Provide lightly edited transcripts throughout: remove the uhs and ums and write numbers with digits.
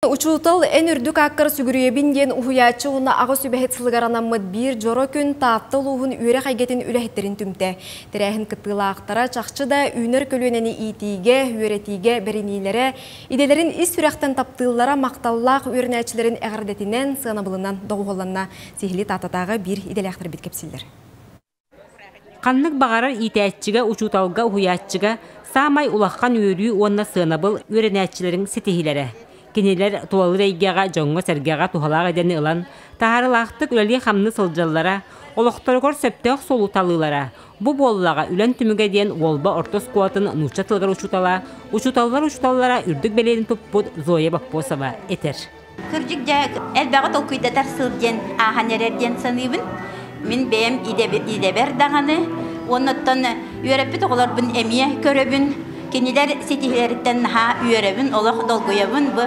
Учуутал эн үрдүк ааккар сүгүрүйэбин диэн уһуйааччы уонна аҕа сүбэһит сылыгар анаммыт биир дьоро күн Таатта улууһун үөрэх эйгэтин үлэһиттэрин түмтэ. Тэрээһин кыттыылаахтара чахчы да үүнэр көлүөнэни иитиигэ, үөрэтиигэ бэриниилэрэ, идэлэрин ис сүрэхтэн таптыыллара махталлаах үөрэнээччилэрин эҕэрдэтинэн, сыанабылынан доҕуһуолланна. Сиһилии Тааттатааҕы биир идэлээхтэрбит кэпсииллэр. Ханнык баҕарар иитээччигэ, учууталга, уһуйааччыга саамай улахан үөрүү уонна сыанабыл үөрэнээччилэриҥ ситиһиилэрэ. Кинилэр тулалыыр эйгэҕэ, дьоҥҥо-сэргэҕэ туһалаах идэни ылан, таһаарыылаахтык үлэлии-хамныы сылдьаллара, олохторугар сөптөөх суолу талыылара, бу буоллаҕа үлэн түмүгэ диэн Уолба орто оскуолатын нуучча тылыгар учуутала, учууталлар учууталлара үрдүк бэлиэни туппут Зоя Боппосова этэр. Кырдьык дьэ элбэҕи толкуйдатар сыл диэн ааһан эрэр диэн саныыбын. Мин бэйэм идэбэр даҕаны уонна оттон үөрэппит оҕолорбун эмиэ көрөбүн. Кинилэр ситиһиилэриттэн наһаа үөрэбин, олох долгуйабын. Бу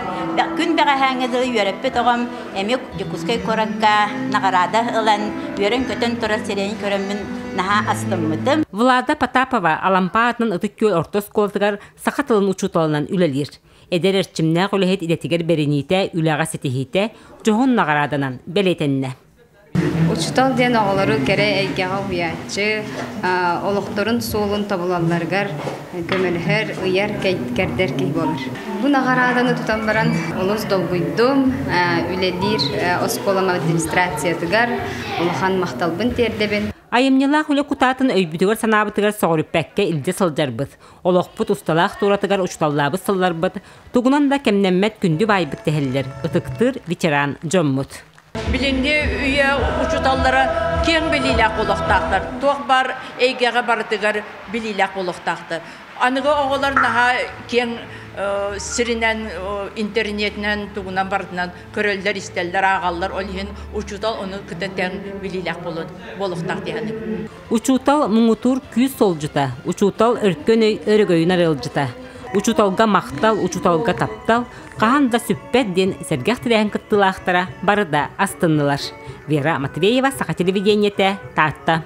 күн бэҕэһээҥҥэ дылы үөрэппит оҕом эмиэ Дьокуускай куоракка наҕараада ылан үөрэн-көтөн турар сирэйин көрөммүн наһаа астыммытым. Влада Потапова Алампа аатынан Ытык Күөл орто оскуолатыгар саха тылын учууталынан үлэлиир. Эдэр эрчимнээх үлэһит идэтигэр бэриниитэ, үлэҕэ ситиһиитэ дьоһун наҕарааданан бэлиэтэннэ. Учуутал диэн оҕолору кэрэ эйгэҕэ уһуйааччы, олохторун суолун тобулалларыгар көмөлөһөр, ыйар, кэрдэр киһи буолар. Бу наҕарааданы тутан баран олус долгуйдум, үлэлиир оскуолам администрациятыгар улахан махталбын тиэрдэбин. Айымньылаах үлэ кутаатын өйбүтүгэр-санаабытыгар сөҕүрүппэккэ илдьэ сылдьарбыт, Олохпут усталаах туоратыгар учууталлаабыт сылларбыт тугунан да кэмнэммэт күндү баайбыт дэһэллэр ытыктыыр ветеран дьоммут. Билиҥҥи үйэ учууталлара киэҥ билиилээх буолуохтаахтар. Туох баар эйгэҕэ барытыгар билиилээх буолуохтаахтар. Аныгы оҕолор наһаа киэҥ сиринэн, интэриниэтинэн, тугунан барытынан көрөллөр, истэллэр, ааҕаллар. Ол иһин учуутал ону кытта тэҥ билиилээх буолуохтаах дии саныыбын. Учуутал муҥутуур күүс суолдьута, учуутал өркөн өй өрөгөйүн арыалдьыта. Учууталга махтал, учууталга таптал хаһан да сүппэт диэн сэргэх тэрээһин кыттыылаахтара бары да астыннылар. Вера Матвеева, Саха телевидениетэ, Таатта.